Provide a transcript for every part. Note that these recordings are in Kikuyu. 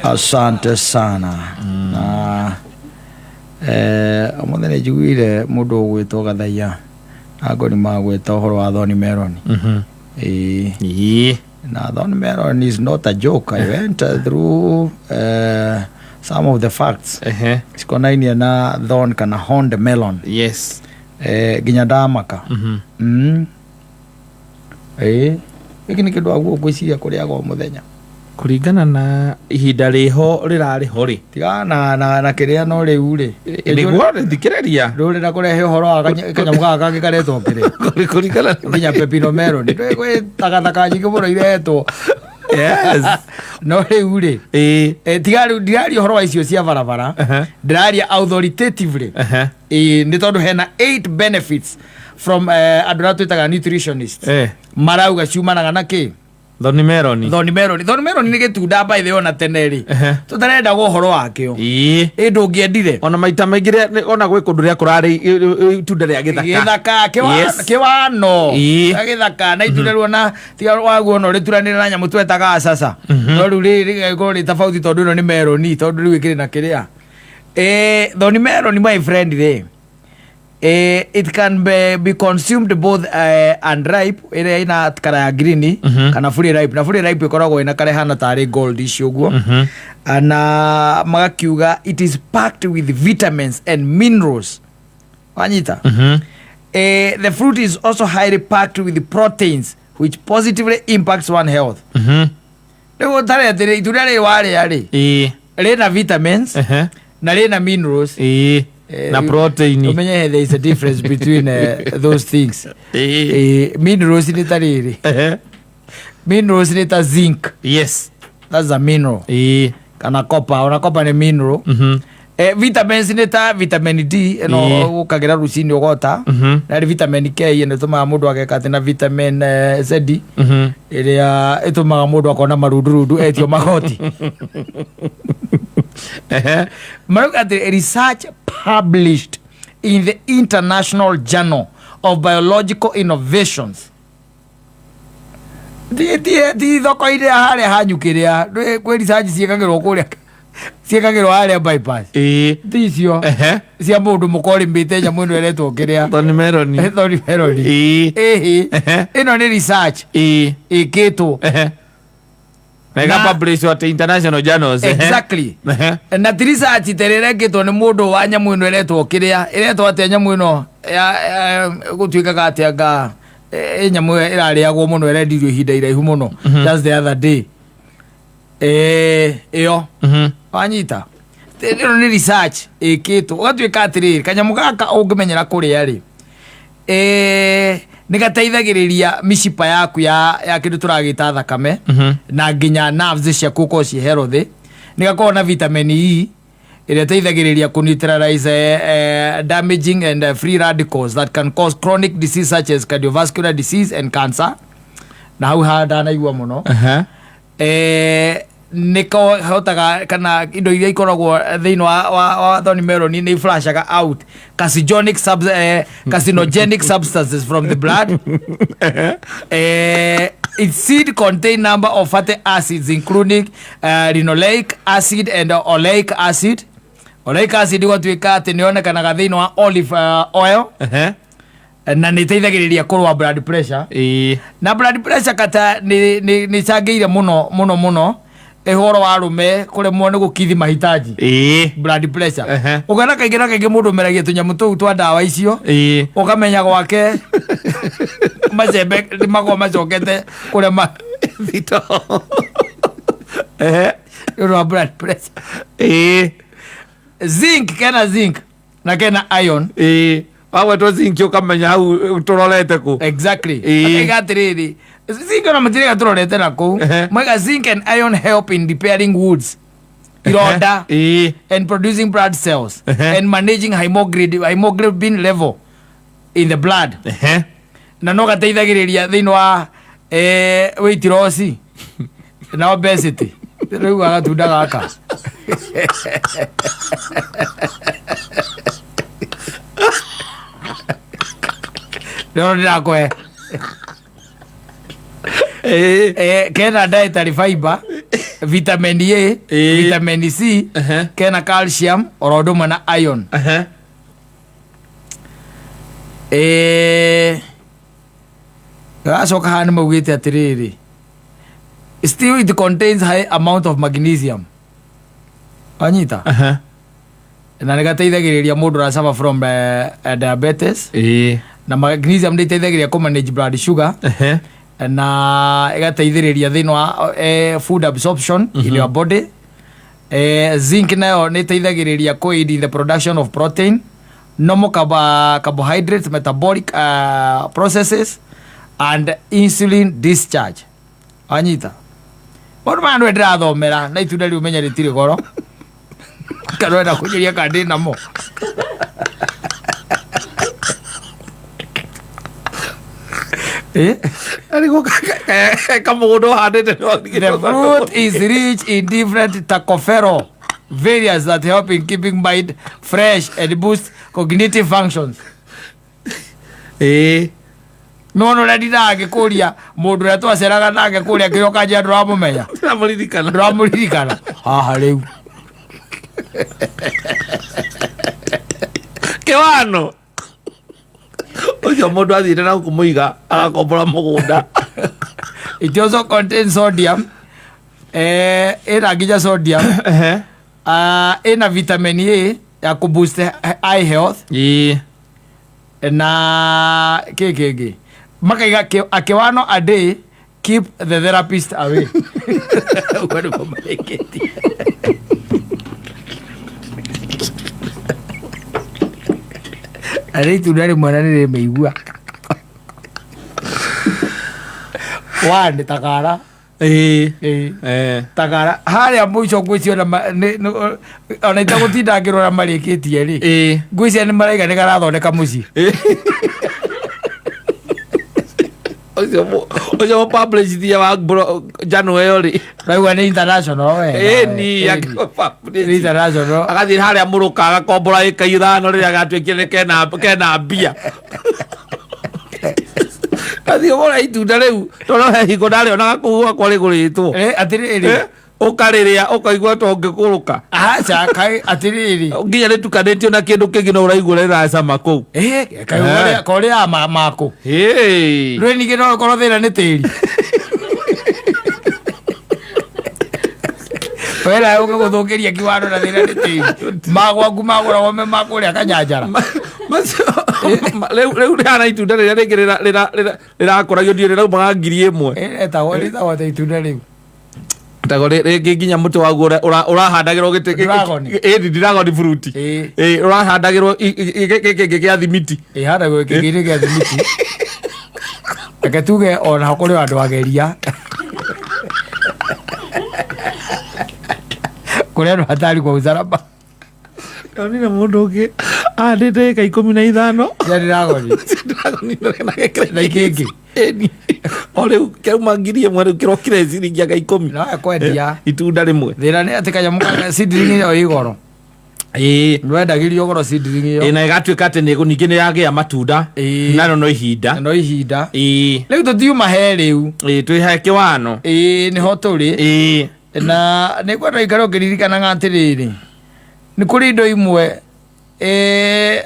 Asante sana. Na ũmũthĩ nĩ njiguire mũndũ ũgwĩtwo Gathaiya na ngoni magwĩta ũhoro wa Thorny Melon. Ĩĩ. Na Thorny Melon is not a joke. I went through some of the facts cikonainie na thorn kana horned melon. Nginya ndamaka. Ĩĩ, gĩkĩ nĩ kĩndũ aguo ngwĩciria kũrĩaga o mũthenya. Kũringana na ihinda rĩho rĩrarĩ ho rĩ. Tiga na kĩrĩa no rĩu rĩ. Nĩguo thikĩrĩria. Ndũrĩ na kũrehe ũhoro wa kanyamũ gaka kangĩ karetwo kĩrĩa. Kũringana nginya pepino melon. Gwĩ takataka nyingĩ mũno irehetwo. No rĩu rĩ. Tiga rĩu ndiraria ũhoro wa icio cia barabara. Ndĩraria authoritatively. Nĩ tondũ hena 8 benefits from andũ arĩa twĩtaga nutritionists. Marauga ciumanaga na kĩ? Thorny melon. Thorny melon. Thorny melon nĩ gĩtunda by the way ona tene rĩ. Tũtarendaga ũhoro wakĩo. Ĩ ndũngĩendire. Ona maita maingĩ ona gwĩ kũndũ rĩa kũrarĩ itunda rĩa gĩthaka. Gĩthaka, kĩwano. Rĩa gĩthaka na itunda rĩu ona tiga waguo ona ũrĩturanĩre na nyamũ twetaga acaca. No rĩu rĩgagĩkorwo rĩ tofauti tondũ ĩno nĩ meloni tondũ rĩu ĩkĩrĩ na kĩrĩa. Thorny melon my friend rĩ. It can be consumed both unripe ĩrĩa ĩna kara ya green kana fully ripe, na fully ripe ĩkoragwo ĩna kara ĩhana tarĩ gold icio ũguo. Na magakiuga it is packed with vitamins and minerals. Wanyita? The fruit is also highly packed with proteins which positively impacts one health. Rĩu ũtarĩ atĩrĩ itunda rĩrĩ warĩa rĩ rĩna vitamins na rĩna minerals. Na protein. Umenye there is a difference between those things. Minerals nĩ ta rĩrĩ. Minerals nĩ ta zinc. That's a mineral. Kana copper, ona copper nĩ mineral. Vitamins nĩ ta vitamin D ĩno ũkagĩra rũcinĩ ũgota. Na nĩ vitamin K ĩno ĩtũmaga mũndũ ageka atĩ na vitamin Z ĩrĩa ĩtũmaga mũndũ akona marundurundu etio magoti. Marauga atĩ research published in the International Journal of Biological Innovations. Ti thoko-inĩ ya harĩa hanyukĩrĩa, kwĩ research ciĩkagĩrwo kũrĩa, ciĩkagĩrwo harĩa bypass. Ti icio cia mũndũ mũkorĩmĩte nyamũ ĩno ĩretwo kĩrĩa. Thorny melon. Thorny melon. Ĩhĩ. Ĩno nĩ research ĩkĩtwo. Na ĩga publish at international journals. Exactly. Na ti research ta ĩrĩa ĩrekĩtwo nĩ mũndũ wa nyamũ ĩno ĩretwo kĩrĩa, ĩretwo atĩa nyamũ ĩno ya gũtuĩkaga atĩa nga nyamũ ĩyo ĩrarĩagwo mũno ĩrendirio ihinda iraihu mũno. Just the other day. Ĩyo. Wanyita? Ĩno nĩ research ĩkĩtwo. Ũgatuĩka atĩrĩrĩ, kanyamũ gaka ũngĩmenyera kũrĩa rĩ, nĩ gateithagĩrĩria mĩcipa yaku ya kĩndũ tũragĩta thakame na nginya nerves ciaku ũkorwo ciĩ healthy. Nĩ gakoragwo na vitamin E ĩrĩa ĩteithagĩrĩria kũ neutralize damaging and free radicals that can cause chronic disease such as cardiovascular disease and cancer. Na hau ha ndanaigua mũno. Nĩ kahotaga kana indo iria ikoragwo thĩinĩ wa thorny melon nĩ flashaga out carcinogenic substances from the blood. Its seed contain number of fatty acids including linoleic acid and oleic acid. Oleic acid gwatuĩka atĩ nĩ yonekanaga thĩinĩ wa olive oil. Na nĩ ĩteithagĩrĩria kũrũa blood pressure. Na blood pressure kata nĩ ĩcangĩire mũno mũno mũno ũhoro wa arũme kũremwo nĩ gũkithi mahitaji. Blood pressure. Ũkona kaingĩ na kaingĩ mũndũ ũmeragia tũnyamũ tũu twa ndawa icio. Ũkamenya gwake macembe nĩ makoragwo macokete kũrĩa ma Thito. Nĩ ũndũ wa blood pressure. Zinc, kena zinc na kena iron. Wagwetwo zinc ũkamenya hau tũrorete kũ. Exactly. Akaiga atĩrĩrĩ, zinc ona matirĩga tũrorete na kũu. Maiga zinc and iron help in repairing wounds, ironda, and producing blood cells and managing hemoglobin level in the blood. Na no gateithagĩrĩria thĩinĩ wa weight loss na obesity. Rĩu gatunda gaka. Rĩo ndĩrakũhe. Kena dietary fiber, vitamin A, vitamin C, kena calcium oro ũndũ ũmwe na iron. Gacoka haha nĩ maugĩte atĩrĩrĩ, still it contains high amount of magnesium, wanyita, na nĩ gateithagĩrĩria mũndũ ũra suffer from diabetes, na magnesium nĩ ĩteithagĩrĩria kũ manage blood sugar, na ĩgateithĩrĩria thĩinĩ wa food absorption in your body. Zinc nayo nĩ ĩteithagĩrĩria kũ aid in the production of protein, normal carbohydrates, metabolic processes and insulin discharge, wanyita. Maũndũ maya nĩwe ndĩrathomera na itunda rĩu menya rĩtirĩ goro, kana wenda kũnjũria kana ndĩ namo. Arigwo kamũgũnda ũhandĩte. The fruit is rich in different tocopherol variants that help in keeping mind fresh and boost cognitive functions. No no ndindaga ngĩkũria mũndũ ũrĩa twaceraga nake kũrĩa kĩroka njĩa, ndũramũmenya? Ndĩramũririkana. Ndũramũririkana haha rĩu. Kĩwano ũcio mũndũ athiĩte na kũmũiga agakombora mũgũnda. It also contains sodium, ĩna nginya sodium, ĩna vitamin A ya kũ boost eye health, na kĩ kĩngĩ makaiga a kĩwano a day keep the therapist away. Ũguo nĩguo marĩkĩtie. Na nĩ itunda rĩmwe na nĩ rĩmĩigua one tagara. Tagara harĩa mũico ngwĩciria ona ona itagũtinda ngĩrora marĩkĩtie rĩ, ngwĩciria nĩ maraiga nĩ garathondeka mũciĩ. Ũcio mũpublicithia wa njano ĩyo rĩ. Raigua nĩ international we. Ĩni. Nĩ international. Agathiĩ harĩa mũrũka agakombora ĩka 5 rĩrĩa gatuĩkire nĩ kena mbia, athiĩ ũgũra itunda rĩu tondũ he hingo ndarĩonaga kũu gwakwa rĩgũrĩtwo. Atĩrĩrĩ. Ũkarĩrĩa ũkaigua ta ũngĩkũrũka. Aca, kaĩ atĩrĩrĩ. Nginya rĩtukanĩtio na kĩndũ kĩngĩ no ũraigua rĩracama kũu. Kaĩ korĩa makũ. Hĩ. Rwĩ ningĩ no ũkorwo thĩna nĩ tĩri wena ũgĩgũthũkĩria kiwano, na thĩna nĩ tĩri magwaku magũragwo me makũrĩa kanyanjara. Macio rĩu rĩhana itunda rĩrĩa rĩngĩ rĩrakũragio ndiũ rĩraumaga 1000. Etagwo rĩtagwo ta itunda rĩu. Tago rĩngĩ nginya mũtĩ waguo ũrahandagĩrwo gĩtĩ. Dragon. Ĩni dragon fruit. Ĩ ũrahandagĩrwo gĩkĩ gĩa thimiti. Ĩhandagwo kĩgĩrĩ gĩa thimiti. Reke tuge ona kũrĩ andũ ageria, kũrĩ andũ hatari kwa usalama. Ndonire mũndũ ũngĩ ahandĩte ĩka 15 cia dragon. Dragon na ikĩngĩ. Ĩni o rĩu kĩauma 1000, rĩu kĩrokire ciringi anga 10. No ekwendia. Itunda rĩmwe. Thĩna nĩ atĩ kanyamũ seedling ĩyo ĩ goro. Ndwendagĩrio goro seedling ĩyo. Ĩ na ĩgatuĩka atĩ ningĩ nĩ yagĩa matunda. Narĩo no ihinda. No ihinda. Rĩu tũtiuma he rĩu. Ĩ twĩ he kĩwano. Ĩ nĩho tũrĩ. Na nĩ kwenda ikare ũkĩririkanaga atĩrĩrĩ, nĩ kũrĩ indo imwe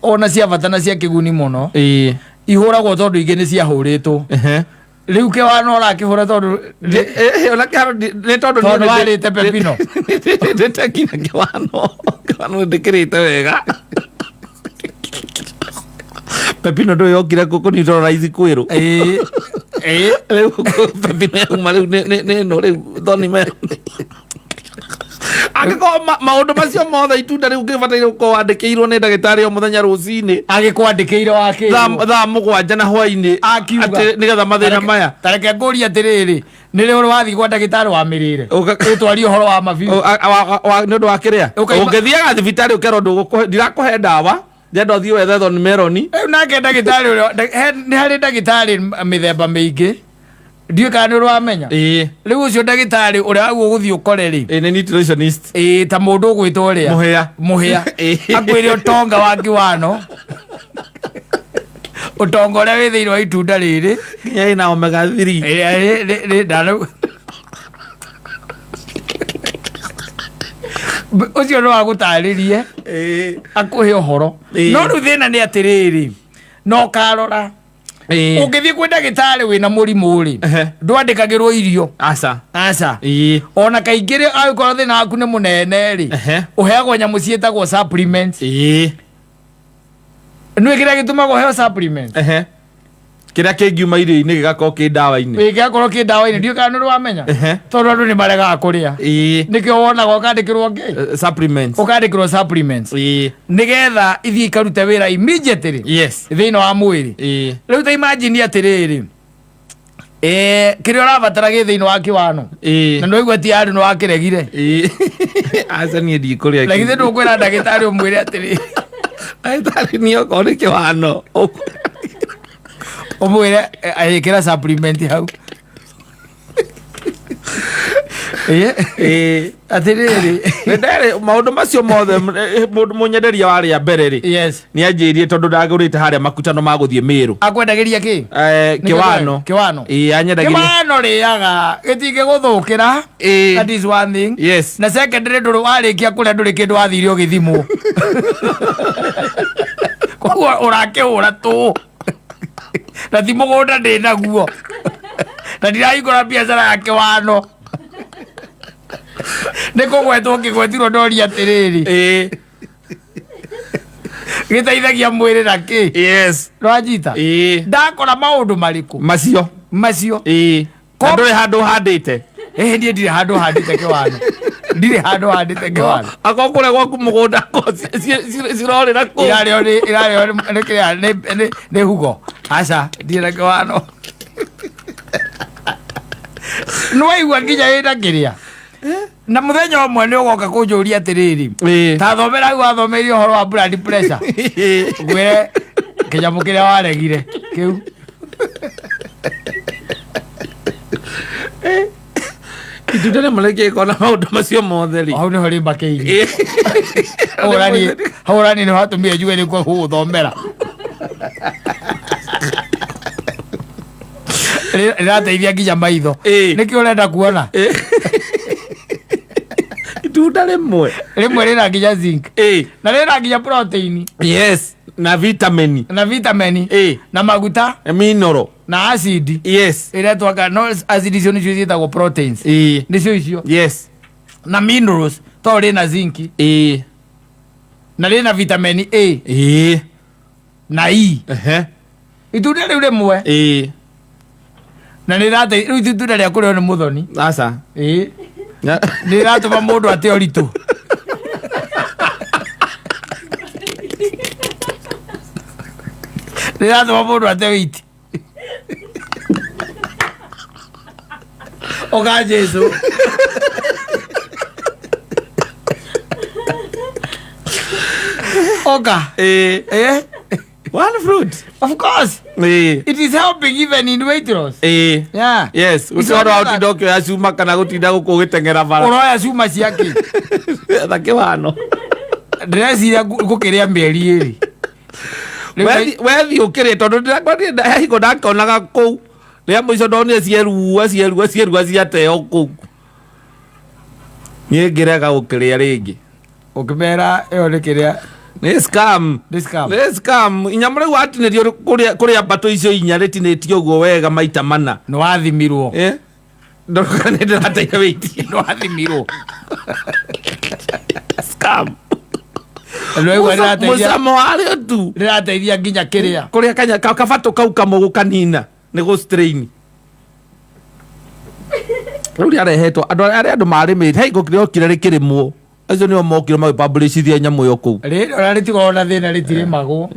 ona cia bata na cia kĩguni mũno ihũragwo tondũ ingĩ nĩ ciahũrĩtwo. Rĩu kĩwano ũrakĩhũra tondũ Ona kĩharo nĩ tondũ tondũ warĩte pepino. Ndĩte nginya kĩwano ndĩkĩrĩte wega. Pepino ndũĩ yokire kũnitũra kwĩrũ. Ĩ ĩ. Rĩu pepino yauma rĩu nĩ ĩno rĩu thoni me angĩkorwo maũndũ macio mothe itunda rĩu ngĩbataire gũkorwo wandĩkĩirwo nĩ ndagĩtarĩ o mũthenya rũcinĩ Agĩkwandĩkĩire wakĩrwo thaa 7 na hwainĩ Akiuga. atĩ nĩgetha mathĩna maya. Tareke ngũrie atĩrĩrĩ, nĩ rĩ wathiĩ gwa ndagĩtarĩ wa mĩrĩre ũtwarie ũhoro wa mabiũ? Nĩ ũndũ wa kĩrĩa ũngĩthiaga thibitarĩ ũkerwo ndirakũhe ndawa, ndĩrenda ũthiĩ wethe thoni meroni. Rĩu nake ndagĩtarĩ ũrĩa nĩ harĩ ndagĩtarĩ mĩthemba mĩingĩ, ndiũĩ kana nĩ ũramenya. Rĩu ũcio ndagĩtarĩ ũrĩa waguo ũgũthiĩ ũkore rĩ, Ĩ nĩ nutritionist. Ĩ ta mũndũ ũgwĩtwo ũrĩa Mũhĩa. Mũhĩa. Ĩ. Akwĩre ũtonga wa kiwano. Ũtonga ũrĩa wĩ thĩinĩ wa itunda rĩrĩ. Nginya ĩna omega 3. Ĩrĩa ũcio no agũtarĩrie, akũhe ũhoro. No rĩu thĩna nĩ atĩrĩrĩ, no ũkarora, ũngĩthiĩ kwĩ ndagĩtarĩ wĩna mũrimũ rĩ, ndwandĩkagĩrwo irio. Aca. Aca. Ona kaingĩ rĩ, angĩkorwo thĩna waku nĩ mũnene rĩ, ũheagwo nyamũ ciĩtagwo supplements. Nĩ kĩrĩa gĩtũmaga ũheo supplements? Kĩrĩa kĩngiuma irio-inĩ gĩgakorwo kĩ ndawa-inĩ. Ĩ, gĩgakorwo kĩ ndawa-inĩ. Ndiũĩ kana nĩ wamenya. Tondũ andũ nĩ maregaga kũrĩa, nĩkĩo wonaga ũkandĩkĩrwo kĩ? Supplements. Ũkandĩkĩrwo supplements, nĩgetha ithiĩ ikarute wĩra immediately thĩinĩ wa mwĩrĩ. Rĩu ta imagine atĩrĩrĩ, kĩrĩa ũrabatara gĩ thĩinĩ wa kĩwano, na nĩwaigua ti andũ nĩ wakĩregire. Aca, niĩ ndikũrĩa. Na githĩ ndũkwĩra ndagĩtarĩ ũmwĩre atĩrĩ, Ndagĩtarĩ, niĩ okorwo nĩ kĩwano. Ũmwĩre ĩkĩra supplement hau. Atĩrĩrĩ. Nĩ maũndũ macio mothe, mũndũ mũnyenderia warĩa mbere rĩ, nĩ anjĩrie tondũ ndagũrĩte harĩa makutano ma gũthiĩ Mĩrũ. Akwendagĩria kĩ? Kĩwano. Kĩwano. Ĩĩ, anyendagĩria. Kĩwano rĩaga gĩtingĩgũthũkĩra. That is one thing. Na secondary, ndũrĩ warĩkia kũrĩa, ndũrĩ kĩndũ wathire ũgĩthimwo, koguo ũrakĩhũra tũ na ti mũgũnda ndĩ naguo na ndirahingũra biacara ya kĩwano. Nĩ kũgwetwo kĩgwetirwo, ndoria atĩrĩrĩ, gĩteithagia mwĩrĩ na kĩ? Nĩwanyita? Ndakora maũndũ marĩkũ? Macio. Macio. Na ndũrĩ handũ ũhandĩte? Ĩhĩ, niĩ ndirĩ handũ handĩte kĩwano, ndirĩ handũ handĩte kĩwano. Akorwo kũrĩa gwaku mũgũnda ko cirorĩra kũu. Irarĩo nĩ kĩrĩa, nĩ hugo. Aca, ndirĩ na kĩwano. Nĩwaigua nginya ĩna kĩrĩa, na mũthenya ũmwe nĩ ũgoka kũnjũria atĩrĩrĩ, ta thomera hau wathomeire ũhoro wa blood pressure, ngwĩre kĩnyamũ kĩrĩa waregire kĩu. Itunda rĩmwe rĩngĩkorwo na maũndũ macio mothe rĩ, Hau nĩho rĩmbakĩirie. Hau ũrani nĩ watũmire njuge nĩ gũgũthomera. Rĩrateithia nginya maitho. Nĩkĩ ũrenda kuona? Itunda rĩmwe. Rĩmwe rĩna nginya zinc, na rĩna nginya protein. Yes, na vitamin. Na vitamin, na maguta, mineral, na acid ĩrĩa twaka no acid icio nĩcio ciĩtagwo proteins. Nĩcio icio. Na minerals, to rĩna zinc, na rĩna vitamin A na E. Itunda rĩu rĩmwe, na nĩ rĩu ti itunda rĩa kũrĩo nĩ mũthoni. Aca. Ĩĩ, nĩ rĩratũma mũndũ ate ũritũ. Nĩ rĩratũma mũndũ ate weight. Oga Jesu. Oga. Eh? One fruit. Of course. It is helping even in weight loss. Yeah. Yes. It's Gũtirĩ ũhoro wa only that. gũtinda ũkĩoya cuma kana gũtinda gũkũ ũgĩteng'era bara. Ũroya cuma ciake. Etha kĩwano. Ndĩreciria ngũkĩrĩa mĩeri 2. Wethi ũkĩrĩ tondũ ndĩrakwatire hingo ndakĩonaga kũu rĩa mũico, ndonire cierua cierua cierua ciateo kũu, niĩ ngĩrega gũkĩrĩa rĩngĩ. Ũkĩmera ĩyo nĩ kĩrĩa? Nĩ scam. Nĩ scam. Nĩ scam. Inyamũ rĩu watinĩrio kũrĩa mbatũ icio inya rĩtinĩtio ũguo wega maita mana. Nĩ wathimirwo? Eh? Ndoka nĩ ndĩrateire wĩiti. Nĩ wathimirwo? Scam. Nĩwaigua rĩrateithia? Mũcamo warĩo tu. Rĩrateithia nginya kĩrĩa? Kũrĩa kanya kabatũ kau kamwe gũkanina nĩ gũ strain rĩu rĩarehetwo andũ arĩa andũ marĩmĩte hei gũkire rĩkĩrĩmwo, acio nĩo mokire magĩpublishithia nyamũ ĩyo kũu. Rĩrĩ ona rĩtikoragwo na thĩna, rĩtirĩmagwo.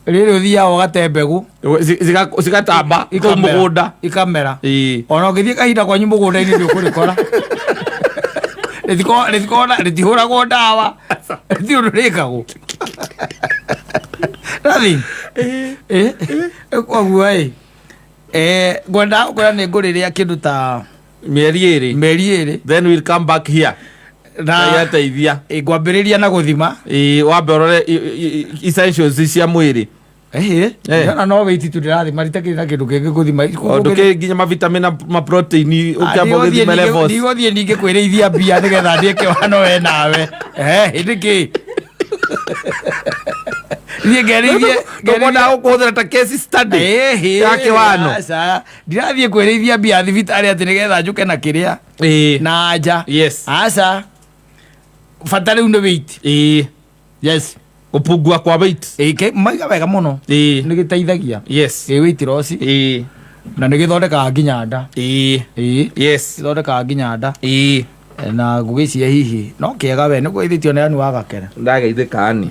Rĩrĩ ũthiaga ũgate mbegũ. Cigatamba kũu Ikamera. mũgũnda. Ikamera. Ona ũngĩthiĩ kahinda kwanyu mũgũnda-inĩ nĩ ũkũrĩkora. Rĩtikoragwo rĩtihũragwo ndawa, rĩtirĩ ũndũ rĩkagwo, nothing. Koguo ĩ, ngwendaga gũkwĩra nĩ ngũrĩrĩa kĩndũ ta mĩeri 2. Mĩeri 2. Then we'll come back here. Na yateithia. Ngwambĩrĩria na gũthima. Wambe ũrore essentials cia mwĩrĩ. Ĩhĩ. Eh. Ona no weight tu ndĩrathima ritakĩrĩ na kĩndũ kĩngĩ gũthima. Tondũ kĩ nginya mavitamin na maprotein ũkĩamba ũgĩthime levels. Ndigũthiĩ ningĩ kwĩrĩithia mbia nĩgetha ndĩe kĩwano we nawe. Eh, hĩndĩ kĩ? Thiĩ ngerĩithie. Tũkwenda gũkũhũthĩra ta case study Ĩhĩ. ya kĩwano. Aca. Ndirathiĩ kwĩrĩithia mbia thibitarĩ atĩ nĩgetha njũke na kĩrĩa. Ĩĩ. Na nja. Yes. Aca. Bata rĩu nĩ weight. Ĩĩ. Yes. Gũpungua kwa weight. Ĩĩ, maiga wega mũno. Ĩĩ. Nĩ gĩteithagia. Yes. Ĩ weight loss. Ĩĩ. Na nĩ gĩthondekaga nginya nda. Ĩĩ. Ĩĩ. Yes. Gĩthondekaga nginya nda. Ĩĩ. Na ngũgĩciria hihi no kĩega we nĩ kũgeithĩtio nĩ anu wa gakere. Ndageithĩka ni.